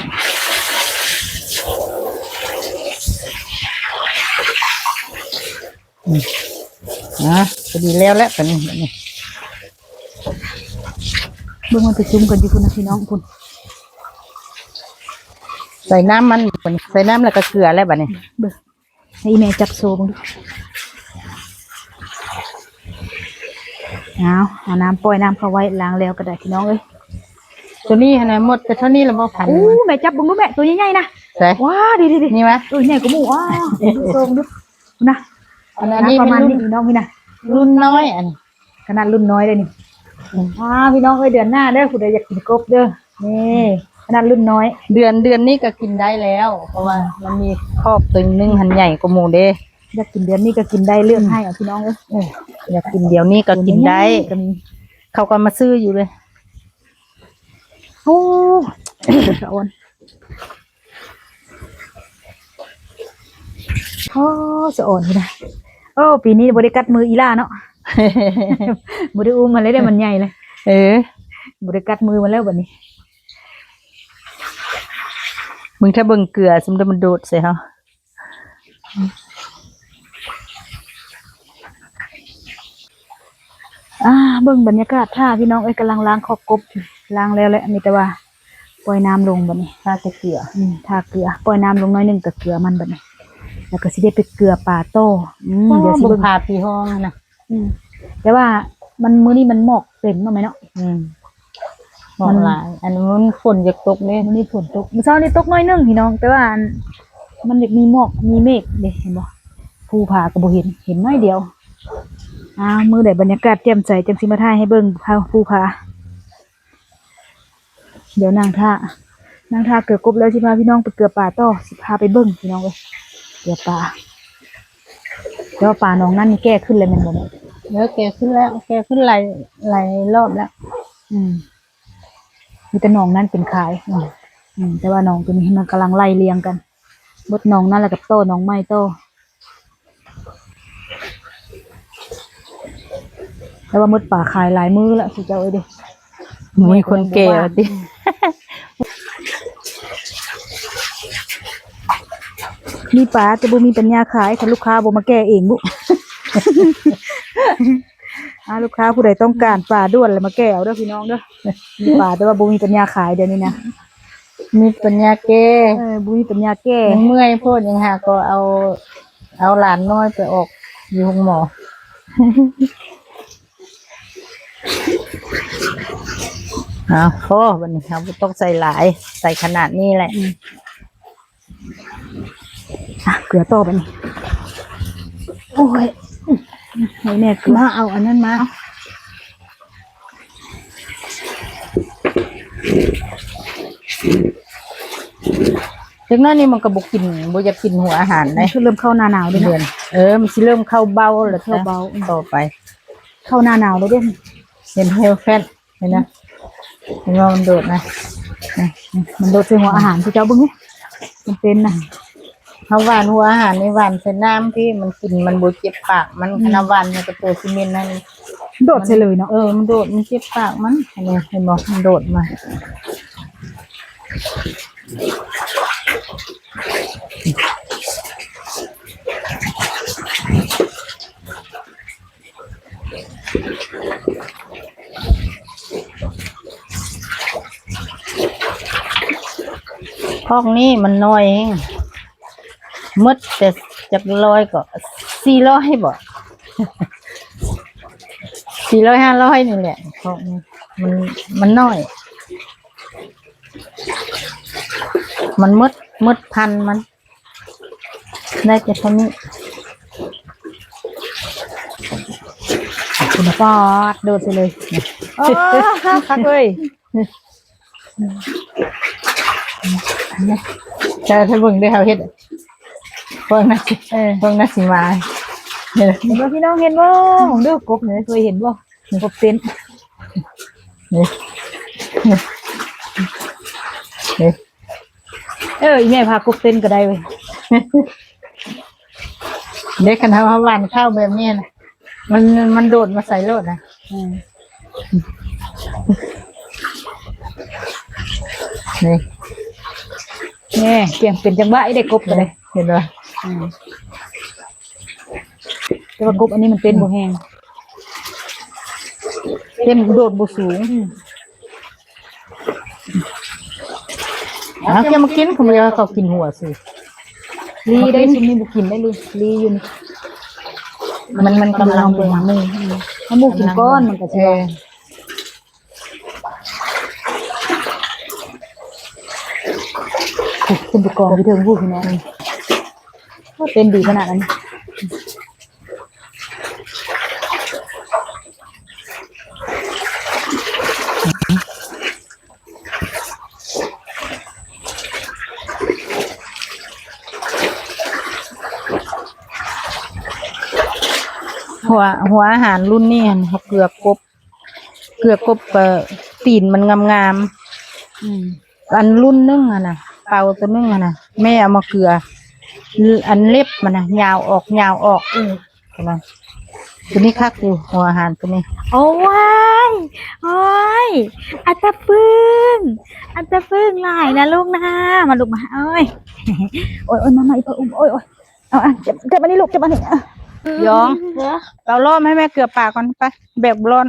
ອືມ ອ່າ ພໍດີແລ້ວແຫຼະ ບັດນີ້ ບັດນີ້ ເບິ່ງມັນໄປຊຸມກັນຢູ່ພຸ້ນນະພີ່ນ້ອງ ພຸ້ນ ໃສ່ນ້ຳມັນ ໃສ່ນ້ຳແລ້ວກໍເກືອແລ້ວບັດນີ້ ເບິ່ງ ໃຫ້ອີ່ແມ່ຈັບໂຊເບິ່ງດູ ເອົາ ເອົານ້ຳ ປ່ອຍນ້ຳເຂົ້າໄວ້ ລ້າງແລ້ວກໍໄດ້ພີ່ນ້ອງເອີຍ ໂຕນີ້ຫັ້ນນະ ໝົດແຕ່ເທົ່ານີ້ລະບໍ່ ພັນ ໂອ້ ແມ່ຈັບເບິ່ງດູແມ່ ໂຕໃຫຍ່ໆນະ ໃສ ວ້າ ດີໆໆ ນີ້ຫວາ ເອີ ໃຫຍ່ກວ່າໝູ່ ອ້າ ເບິ່ງດູ ນະ ອັນ ອັນນີ້ປະມານນີ້ ພີ່ນ້ອງ ນີ້ນະ ລຸ້ນນ້ອຍ ອັນ ຂະໜາດລຸ້ນນ້ອຍເດ້ນີ້ ອືມ ອ້າ ພີ່ນ້ອງເອີຍ ເດືອນໜ້າເດີ ຜູ້ໃດຢາກກິນກົບເດີ ນີ້ ຂະໜາດລຸ້ນນ້ອຍ ເດືອນ ເດືອນນີ້ກໍກິນໄດ້ແລ້ວ ເພາະວ່າມັນມີຄອກຕົວໜຶ່ງຫັ້ນໃຫຍ່ກວ່າໝູ່ເດ້ ຢາກກິນເດືອນນີ້ກໍກິນໄດ້ ເລືອກໃຫ້ເອົາ ອືມ ພີ່ນ້ອງເອີຍ ເອີ ຢາກກິນດຽວນີ້ກໍກິນໄດ້ ຕົວໃຫຍ່ໆກໍມີ ເຂົາກໍມາຊື້ຢູ່ເລີຍ ໂອ້ ສະອອນ ໂອ້ ສະອອນພຸ້ນນະ ໂອ້ ປີນີ້ບໍ່ໄດ້ກັດມືອີ່ຫຼ້າເນາະ ບໍ່ໄດ້ອຸ້ມມັນເລີຍເດ້ ມັນໃຫຍ່ເລີຍ ເອີ ບໍ່ໄດ້ກັດມືມັນແລ້ວບັດນີ້ ມຶງຖ້າເບິ່ງເກືອ ສົມມຸດມັນໂດດໃສ່ເຮົາ ອ່າ ເບິ່ງບັນຍາກາດ ຖ້າພີ່ນ້ອງເອີຍ ກຳລັງລ້າງຄອກກົບ ລ້າງແລ້ວແຫຼະ ມີແຕ່ວ່າປ່ອຍນ້ຳລົງບັດນີ້ ຖ້າແຕ່ເກືອ ອືມ ຖ້າເກືອ ປ່ອຍນ້ຳລົງໜ້ອຍໜຶ່ງກໍເກືອມັນບັດນີ້ ແລ້ວກໍຊິໄດ້ໄປເກືອປາຕໍ່ ອືມ ໂອ້ ດຽວຊິເບິ່ງ ເບິ່ງພາພີ່ຮ້ອງນະ ອືມ ແຕ່ວ່າມັນ ມື້ນີ້ມັນໝອກເຕັມເນາະແມ່ເນາະ ອືມ ໝອກ ມັນຫຼາຍ ອັນນີ້ມັນຝົນຢາກຕົກເດ້ ມື້ນີ້ຝົນຕົກ ມື້ເຊົ້ານີ້ຕົກໜ້ອຍໜຶ່ງພີ່ນ້ອງ ແຕ່ວ່າອັນ ມັນຢາກມີໝອກມີເມກເດ້ ເຫັນບໍ່ ພູຜາກໍບໍ່ເຫັນ ເຫັນໜ້ອຍດຽວ ອ້າວ ມື້ໃດບັນຍາກາດແຈ່ມໃສ ຈັ່ງຊິມາຖ່າຍໃຫ້ເບິ່ງພູຜາ ດຽວນັ່ງຖ້າ ນັ່ງຖ້າເກືອກົບແລ້ວ ຊິພາພີ່ນ້ອງໄປເກືອປາຕໍ່ ຊິພາໄປເບິ່ງພີ່ນ້ອງເອີຍ ເກືອປາ ແຕ່ວ່າປາໜອງນັ້ນນີ້ແກ່ຂຶ້ນແລ້ວແມ່ນບໍ່ແມ່? ເອີ ແກ່ຂຶ້ນແລ້ວ ແກ່ຂຶ້ນຫຼາຍ ຫຼາຍລອບແລ້ວ ອືມ ມີແຕ່ໜອງນັ້ນເປັນຄາຍ ອືມ ອືມ ແຕ່ວ່າໜອງໂຕນີ້ມັນກຳລັງໄລ່ລຽງກັນ ໝົດໜອງນັ້ນແລ້ວກໍຕໍ່ໜອງໃໝ່ຕໍ່ ແຕ່ວ່າໝົດປາຂາຍຫຼາຍມື້ແລ້ວ ສຸເຈົ້າເອີຍເດ້ ມີຄົນແກ່ວ່າຕິ ມີປາແຕ່ບໍ່ມີປັນຍາຂາຍ ຄັນລູກຄ້າບໍ່ມາແກ່ເອງບຸ ອ່າ ລູກຄ້າຜູ້ໃດຕ້ອງການປາດ່ວນລະມາແກ່ເອົາເດີພີ່ນ້ອງເດີ ມີປາແຕ່ວ່າບໍ່ມີປັນຍາຂາຍດຽວນີ້ນະ ມີປັນຍາແກ່ ເອີ ບໍ່ມີປັນຍາແກ່ ເມື່ອຍໂພດ ຍັງຫາກໍເອົາ ເອົາຫຼານນ້ອຍໄປອອກຢູ່ໂຮງໝໍ ເອົາ ພໍບັດນີ້ ເຮົາບໍ່ຕ້ອງໃສ່ຫຼາຍ ໃສ່ຂະໜາດນີ້ແຫຼະ ອືມ ອ່ະ ເກືອຕໍ່ໄປນີ້ ໂອ້ຍ ໃຫ້ແມ່ເກືອ ມາເອົາອັນນັ້ນມາ ເດັກນ້ອຍນີ້ມັນກໍບໍ່ກິນ ບໍ່ຢາກກິນຫົວອາຫານເດ້ ມັນຄືເລີ່ມເຂົ້າໜ້າໜາວເດ້ເນາະ ເດືອນ ເອີ ມັນຊິເລີ່ມເຂົ້າເບົາແລ້ວ ເຂົ້າເບົາ ຕໍ່ໄປ ເຂົ້າໜ້າໜາວແລ້ວເດ້ ເຫັນແຮວແຟດ ເຫັນນະ ເຫັນບໍ່ ມັນໂດດນະ ມັນໂດດໃສ່ຫົວອາຫານ ຄືເຈົ້າເບິ່ງນີ້ ມັນເປັນນະ ເຮົາຫວ່ານຫົວອາຫານນີ້ ຫວ່ານໃສ່ນ້ຳທີ່ມັນກິນ ມັນບໍ່ເຈັບປາກມັນ ອືມ ຄັນເຮົາຫວ່ານໃສ່ກະໂປຊີເມັນນັ້ນ ໂດດໃສ່ເລີຍເນາະ ເອີ ມັນໂດດ ມັນເຈັບປາກມັນ ເຫັນບໍ່ ເຫັນບໍ່ ມັນໂດດມາ. ຄອກນີ້ມັນນ້ອຍເອງ ໝົດແຕ່ຈັກຮ້ອຍກໍ ສີ່ຮ້ອຍບໍ ສີ່ຮ້ອຍ ຫ້າຮ້ອຍນີ້ແຫຼະ ຄອກນີ້ ມັນ ມັນນ້ອຍ ມັນໝົດ ໝົດພັນມັນ ໄດ້ແຕ່ເທົ່ານີ້ ຄຸນນະປາດ ໂດດໃສ່ເລີຍ ໂອ້ ຄັກເວີຍ ແຕ່ຖ້າເບິ່ງໄດ້ເຮົາເຮັດ ເບິ່ງນະ ເອີ ເບິ່ງນະຊິມາ ເຫັນບໍ່ພີ່ນ້ອງ ເຫັນບໍ່ ເບິ່ງດູ ກົບນີ້ເຄີຍເຫັນບໍ່ ກົບເຕັ້ນ ນີ້ ນີ້ ເອີ ອີແມ່ພາກົບເຕັ້ນກໍໄດ້ເວີຍ ເດ້ ຄັນເຮົາ ເຮົາຫວ່ານເຂົ້າແບບນີ້ນະ ມັນ ມັນໂດດມາໃສ່ໂລດນະ ອືມ ນີ້ ແນ່ ກຽມເປັນຈັງຫວະ ໄດ້ກົບກໍໄດ້ ເຫັນບໍ່ ອືມ. ແຕ່ວ່າກົບອັນນີ້ມັນເຕັ້ນບໍ່ແຮງ ເຕັ້ນໂດດບໍ່ສູງ. ອືມ ເອົາ ເກັບມາກິນ ເຂົາບໍ່ຢາກເຂົາກິນຫົວຊື່. ລີໄດ້ ຊຸມນີ້ບໍ່ກິນໄດ້ລີ ລີຢູ່ນີ້ ມັນ ມັນກຳລັງເປັນໝູ ໃຫ້ໝູກິນກ່ອນ ມັນກໍຊິວ່າ ເອີ ໂອ້ ຂຶ້ນໄປກອງຢູ່ເທິງພຸ້ນພີ່ນ້ອງ ໂອ້ ເຕັ້ນດີຂະໜາດນັ້ນ. ຫົວ ຫົວອາຫານລຸ້ນນີ້ຫັ້ນ ເຮົາເກືອກົບ ເກືອກົບ ເອີ ຕີນມັນງາມໆ. ອືມ ອັນລຸ້ນໜຶ່ງຫັ້ນນະ ເປົາໂຕໜຶ່ງຫັ້ນນະ ແມ່ເອົາມາເກືອ ອັນເລັບມັນນະ ຍາວອອກ ຍາວອອກ. ເອີ ໂຕນີ້ຄັກຢູ່ ຫົວອາຫານໂຕນີ້. ໂອ້ຍ ໂອ້ຍ ອັດຕະປຶ້ງ ອັດຕະປຶ້ງຫຼາຍນະລູກນະ ມາລູກມາ. ໂອ້ຍ ໂອ້ຍ ໂອ້ຍ ມາ ມາ ອີ່ພໍ່ອຸ້ມ ໂອ້ຍ ໂອ້ຍ. ເອົາ ອ່ະ ຈັບ ຈັບອັນນີ້ລູກ ຈັບອັນນີ້ ອ່ະ ຢອງ ເອົາລ້ອມໃຫ້ແມ່ເກືອປາກ່ອນໄປ ແບກບໍ່ລ້ອນ.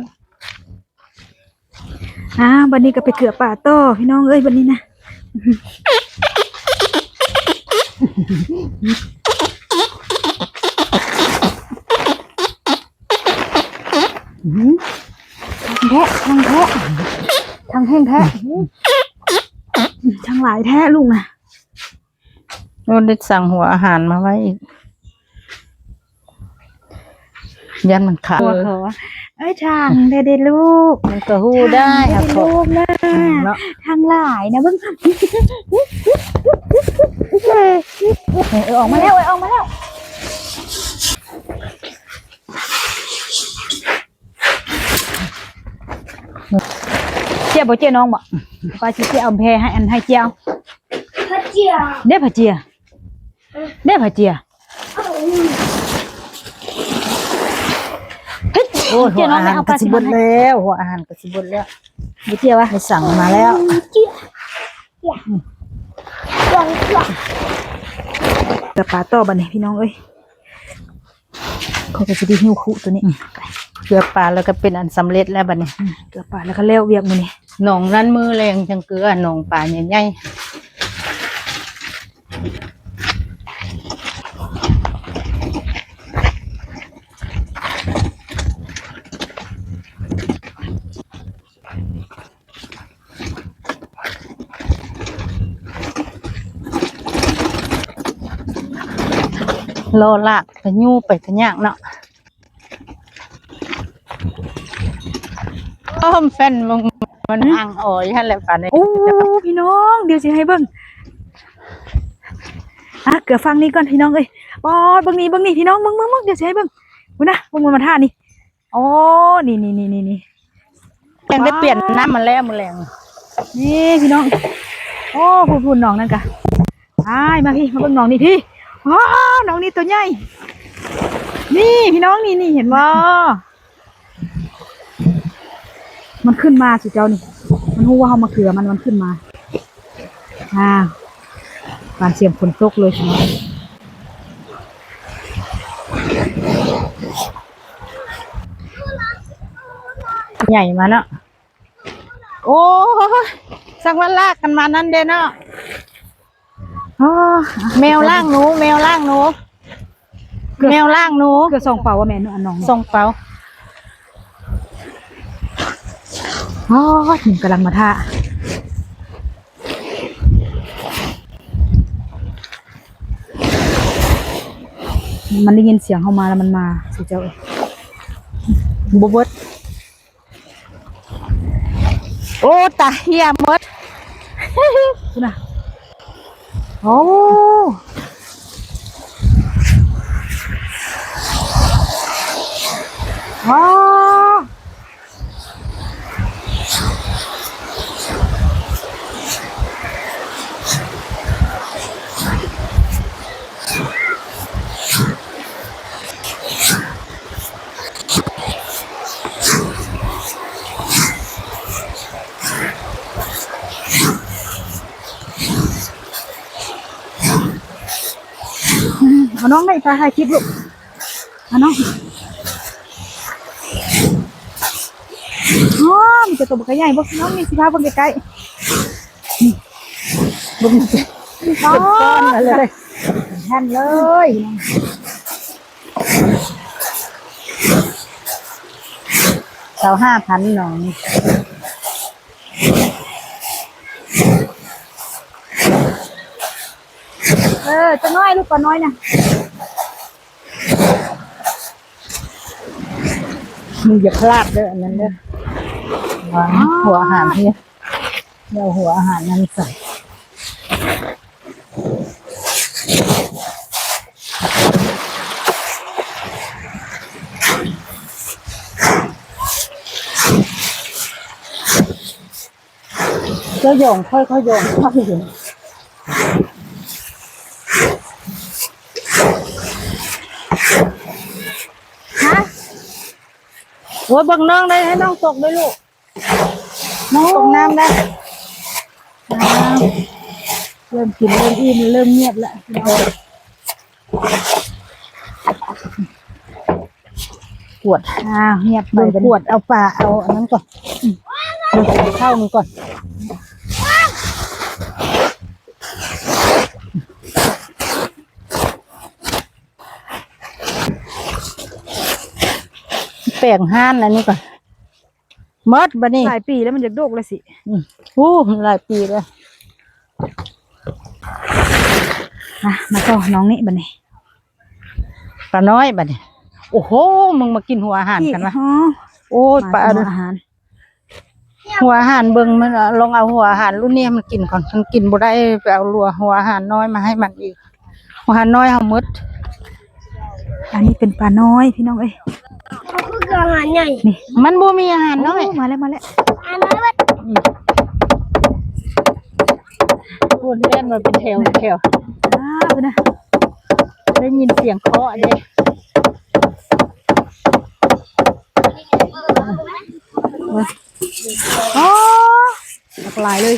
ອ່າ ບັດນີ້ກໍໄປເກືອປາຕໍ່ພີ່ນ້ອງເອີຍ ບັດນີ້ນະ. ທັງແທ້ ທັງແທ້ ທັງແຮງແທ້ ທັງຫຼາຍແທ້ລູກນະ. ໂອ້ ໄດ້ສັ່ງຫົວອາຫານມາໄວ້ອີກ ຢ້ານມັນຂາດ. ເອີຍ ຊ່າງແທ້ເດ້ລູກ ມັນກໍຮູ້ໄດ້ ຊ່າງແທ້ເດ້ລູກນະ ເນາະ ທັງຫຼາຍນະ ເບິ່ງ ເອີ ອອກມາແລ້ວ ເອີ ອອກມາແລ້ວ. ເຈ້ຍບໍ່ ເຈ້ຍນ້ອງບໍ່? ປາຊິເຈ້ຍເອົາແພໃຫ້ ອັນໃຫ້ເຈ້ຍ ພະເຈ້ຍ ເດ້ພະເຈ້ຍ ເດ້ພະເຈ້ຍ. ໂອ້ຍ ເຈ້ຍນ້ອງ ເອົາປາຊິເບິດແລ້ວ ຫົວອາຫານກໍຊິເບິດແລ້ວ ບໍ່ເຈ້ຍວະ ໄດ້ສັ່ງມາແລ້ວ. ເກືອປາຕໍ່ບັດນີ້ພີ່ນ້ອງເອີຍ. ຂ້ອຍກໍຊິໄດ້ຫິ້ວຄຸໂຕນີ້ ອືມ ເກືອປາແລ້ວກໍເປັນອັນສຳເລັດແລ້ວບັດນີ້ ອືມ ເກືອປາແລ້ວກໍແລ້ວວຽກມື້ນີ້. ໜອງນັ້ນມື້ແລງຈັ່ງເກືອ ໜອງປາໃຫຍ່ໆ. ລໍລາກກະຍູ້ໄປກະຍາກເນາະ. ອ້ອມແຟນມຶງ ມັນ ຫືມ ອັ່ງອໍຢູ່ຫັ້ນແຫຼະປານນີ້. ໂອ້ ພີ່ນ້ອງ ດຽວຊິໃຫ້ເບິ່ງ ອ່ະ ເກືອຝັ່ງນີ້ກ່ອນພີ່ນ້ອງເອີຍ. ປອດ ເບິ່ງນີ້ ເບິ່ງນີ້ພີ່ນ້ອງ ເບິ່ງ ເບິ່ງ ເບິ່ງ ດຽວຊິໃຫ້ເບິ່ງ ພຸ້ນນະ ເບິ່ງມັນມາທ່ານີ້. ໂອ້ ນີ້ໆໆໆ ແຮງໄດ້ປ່ຽນນ້ຳມາແລ້ວມື້ແລງນີ້ພີ່ນ້ອງ. ໂອ້ ພຸ້ນໆ ໜອງນັ້ນກະ ອ້າຍ ມາພີ່ ມາເບິ່ງໜອງນີ້ພີ່. ວ້າວ ໜອງນີ້ໂຕໃຫຍ່ ນີ້ພີ່ນ້ອງ ນີ້ ນີ້ ເຫັນບໍ່? ມັນຂຶ້ນມາສູ່ເຈົ້ານີ້ ມັນຮູ້ວ່າເຮົາມາເກືອມັນ ມັນຂຶ້ນມາ. ອ່າ ປານສຽງຝົນຕົກເລີຍພີ່ນ້ອງ. ໃຫຍ່ມາເນາະ. ໂອ້ຍ ສັກວ່າລາກກັນມານັ້ນເດ້ເນາະ. ໂອ້ຍ ແມວລ້າງໜູ ແມວລ້າງໜູ ເກືອບ ແມວລ້າງໜູ ເກືອບສອງເປົາວ່າແມ່ນ ອັນນ້ອງ ສອງເປົາ. ໂອ້ຍ ມັນກຳລັງມາຖ້າ ມັນໄດ້ຍິນສຽງເຮົາມາແລ້ວມັນມາ ຊິເຈົ້າ ບໍ່ເບິດ. ໂອ້ ຕາເຫຍໝົດ ພຸ້ນນະ. ໂອ້ ວ້າວ. ເອົານ້ອງໄດ້ຕາຖ່າຍຄລິບລູກ. ມານ້ອງ ໂອ້ ມີແຕ່ໂຕບັກໃຫຍ່ ເບິ່ງນ້ອງນີ້ ຊິພາເບິ່ງໃກ້ໆ ນີ້ ເບິ່ງ ເປັນກ້ອນມາເລີຍ ແໜ້ນເລີຍ ຊາວຫ້າພັນນ້ອງ ເອີ ຈັກໜ້ອຍລູກ ປານ້ອຍນະ. ຢ່າພລາດເດີ ອັນນັ້ນເດີ ວາງຫົວອາຫານເຮັດ ເອົາຫົວອາຫານນັ້ນໃສ່ ເຈົ້າຢອງຂ້ອຍ ຂ້ອຍຢອງເຈົ້າ. ຮະ ໂອ້ຍ ເບິ່ງນ້ອງໄດ້ ໃຫ້ນ້ອງຕົກໄດ້ລູກ ນ້ອງຕົກນ້ຳໄດ້. ອ້າວ ເລີ່ມກິນ ເລີ່ມອີ່ມ ເລີ່ມງຽບແລ້ວ. ກວດ ອ້າວ ງຽບໄປ ເບິ່ງ ບັດນີ້ ກວດເອົາປາ ເອົາອັນນັ້ນກ່ອນ ອືມ ເບິ່ງເຂົ້ານີ້ກ່ອນ ແປງຮ້ານອັນນີ້ກ່ອນ ໝົດບັດນີ້ ຫຼາຍປີແລ້ວ ມັນຢາກດົກແລ້ວຊິ ອືມ ໂອ້ ຫຼາຍປີແລ້ວ ມາ ມາຕໍ່ນ້ອງນີ້ບັດນີ້. ປານ້ອຍບັດນີ້ ໂອ້ໂຫ ມຶງມາກິນຫົວອາຫານກັນວະ ໂອ້ຍ ປາ ອາຫານ ຫົວອາຫານ ເບິ່ງມັນ ລອງເອົາຫົວອາຫານລຸ້ນນີ້ໃຫ້ມັນກິນກ່ອນ ມັນກິນບໍ່ໄດ້ ໄປເອົາຫົວອາຫານນ້ອຍມາໃຫ້ມັນອີກ ຫົວອາຫານນ້ອຍເຮົາໝົດ ອັນນີ້ເປັນປານ້ອຍພີ່ນ້ອງເອີຍ ເຂົາຄືອາຫານໃຫຍ່ ນີ້ ມັນບໍ່ມີອາຫານນ້ອຍ ໂອ້ ມາແລ້ວ ມາແລ້ວ ອາຫານນ້ອຍເບິດ ອືມ ຄົນແລ່ນມາເປັນແຖວ ເປັນແຖວ ອ້າວ ພຸ້ນນະ ໄດ້ຍິນສຽງເຄາະເດ້ ໂອ້ ຫຼາກຫຼາຍເລີຍ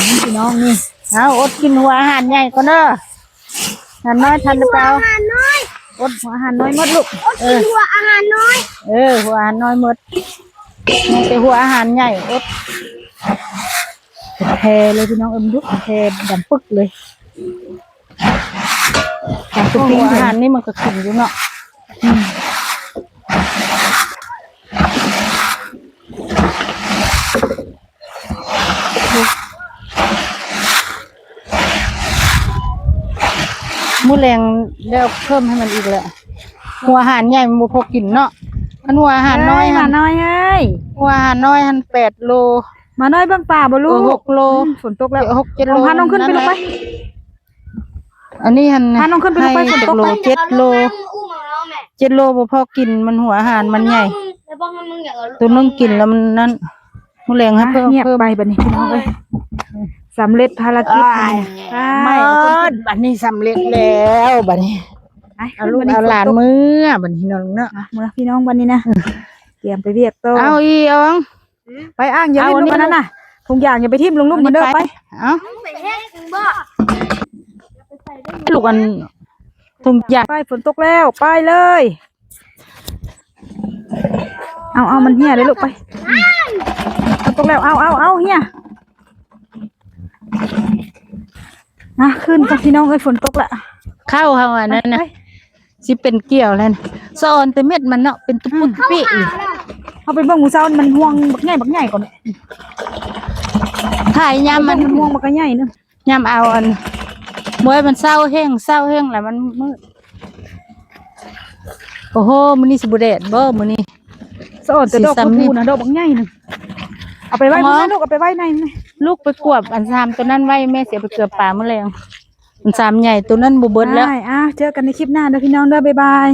ນີ້ພີ່ນ້ອງນີ້ ເອົາ ອົດກິນຫົວອາຫານໃຫຍ່ກ່ອນເດີ ອາຫານນ້ອຍທັນຫຼືເປົ່າ ຫົວອາຫານນ້ອຍ ອົດຫົວອາຫານນ້ອຍໝົດລູກ ອົດກິນ ເອີ ຫົວອາຫານນ້ອຍ ເອີ ຫົວອາຫານນ້ອຍໝົດ ຍັງແຕ່ຫົວອາຫານໃຫຍ່ ອົດ ແທ້ເລີຍພີ່ນ້ອງເອີຍ ມັນດຸແທ້ ດຳປຶກເລີຍ ການຕົກແຕ່ງອາຫານນີ້ມັນກໍຂຶ້ນຢູ່ເນາະ ອືມ ມື້ແລງແລ້ວເພີ່ມໃຫ້ມັນອີກແຫຼະ ຫົວອາຫານໃຫຍ່ມັນບໍ່ພໍກິນເນາະ ຄັນຫົວອາຫານນ້ອຍຫັ້ນ ເອີຍ ໝານ້ອຍເອີຍ ຫົວອາຫານນ້ອຍຫັ້ນແປດໂລ ໝານ້ອຍເບິ່ງປາບໍ່ລູກ ເອີ ຫົກໂລ ອືມ ຝົນຕົກແລ້ວ ຫົກເຈັດໂລ ພານ້ອງຂຶ້ນໄປລູກໄປ ອັນນີ້ຫັ້ນ ພານ້ອງຂຶ້ນໄປລູກໄປ ຝົນຕົກ ໃຫ້ຈັກໂລ ເຈັດໂລ ເຈັດໂລບໍ່ພໍກິນ ມັນຫົວອາຫານມັນໃຫຍ່ ໂຕໜຶ່ງກິນແລ້ວມັນນັ້ນ ມື້ແລງໃຫ້ເພີ່ມ ງຽບໄປບັດນີ້ພີ່ນ້ອງເອີຍ ສຳເລັດພາລະກິດ ອ້າຍ ໄປ ໝົດ ບັດນີ້ສຳເລັດແລ້ວບັດນີ້ ເອົາລູກເອົາຫຼານເມືອບັດນີ້ເນາະ ເມືອພີ່ນ້ອງບັດນີ້ນະ ອືມ ກຽມໄປວຽກຕໍ່ ເອົາອີອອງ ໄປອ່າງ ຢ່າຖິ້ມລົງອັນນັ້ນນະ ຖົງຢາງຢ່າໄປຖິ້ມລົງລຸ່ມມັນເດີ ໄປ ເອົາ ລູກອັນຖົງຢາງ ໄປ ຝົນຕົກແລ້ວ ໄປເລີຍ ເອົາ ເອົາ ມັນເຫຍເດ້ລູກ ໄປ ຝົນຕົກແລ້ວ ເອົາ ເອົາ ເອົາ ເຫຍ ມາ ຂຶ້ນກ່ອນພີ່ນ້ອງເອີຍ ຝົນຕົກລະ ເຂົ້າເຮົາອັນນັ້ນນະ ໄປ ຊິເປັນກ່ຽວແລ້ວນະ ສະອອນແຕ່ເມັດມັນເນາະ ເປັນຕຸປຸດຕຸປິ ອືມ ເຮົາໄປເບິ່ງມື້ເຊົ້າ ມັນຮວງບັກໃຫຍ່ ບັກໃຫຍ່ກ່ອນ ຖ່າຍຍາມມັນ ມັນຮວງບັກໃຫຍ່ເນາະ ຍາມເອົາອັນ ໂອ້ຍ ມັນເຊົ້າແຮງ ເຊົ້າແຮງລະມັນມືດ ໂອ້ໂຫ ມື້ນີ້ຊິບໍ່ແດດບໍ່ມື້ນີ້ ສະອອນແຕ່ດອກ ດອກ ພຸ້ນນະ ດອກບັກໃຫຍ່ນະ ເອົາໄປໄວ້ພຸ້ນນະລູກ ເອົາໄປໄວ້ໃນ ລູກໄປກວບອັນຊາມໂຕນັ້ນໄວ້ ແມ່ຊິເອົາໄປເກືອປາມື້ແລງ ມັນຊາມໃຫຍ່ ໂຕນັ້ນບໍ່ເບີດແລ້ວ ອ້າຍ ອ້າ ເຈີກັນໃນຄລິບໜ້າເດີພີ່ນ້ອງເດີ ບາຍບາຍ.